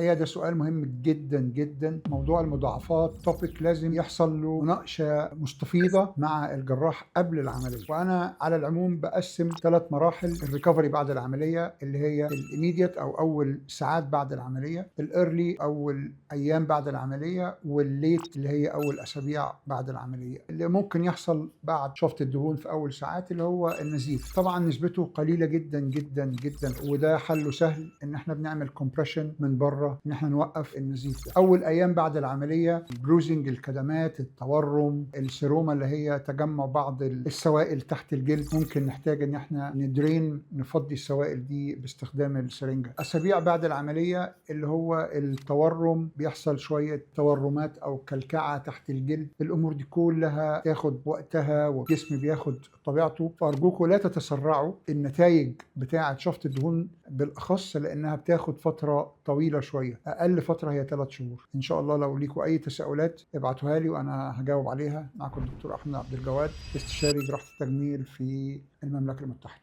الحقيقة ده سؤال مهم جدا جدا. موضوع المضاعفات topic لازم يحصل له مناقشة مستفيضه مع الجراح قبل العمليه. وانا على العموم بقسم 3 مراحل ال recovery بعد العمليه، اللي هي ال immediate او اول ساعات بعد العمليه، ال early اول ايام بعد العمليه، وال late اللي هي اول اسابيع بعد العمليه. اللي ممكن يحصل بعد شفط الدهون في اول ساعات اللي هو النزيف، طبعا نسبته قليله جدا جدا جدا، وده حله سهل ان احنا بنعمل compression من بره ان احنا نوقف النزيف ده. اول ايام بعد العملية bruising، الكدمات، التورم، ال seroma اللي هي تجمع بعض السوائل تحت الجلد، ممكن نحتاج ان احنا ن drain نفضي السوائل دي باستخدام السرنجه. اسابيع بعد العملية اللي هو التورم، بيحصل شوية تورمات او كلكعه تحت الجلد. الامور دي كلها تاخد وقتها والجسم بياخد طبيعته، فارجوكم لا تتسرعوا. النتائج بتاعه شفط الدهون بالاخص لانها بتاخد فترة طويلة شويه، اقل فترة هي 3 شهور ان شاء الله. لو ليكم اي تساؤلات ابعتوها لي وانا هجاوب عليها. معكم الدكتور احمد عبد الجواد، استشاري جراحه التجميل في المملكة المتحده.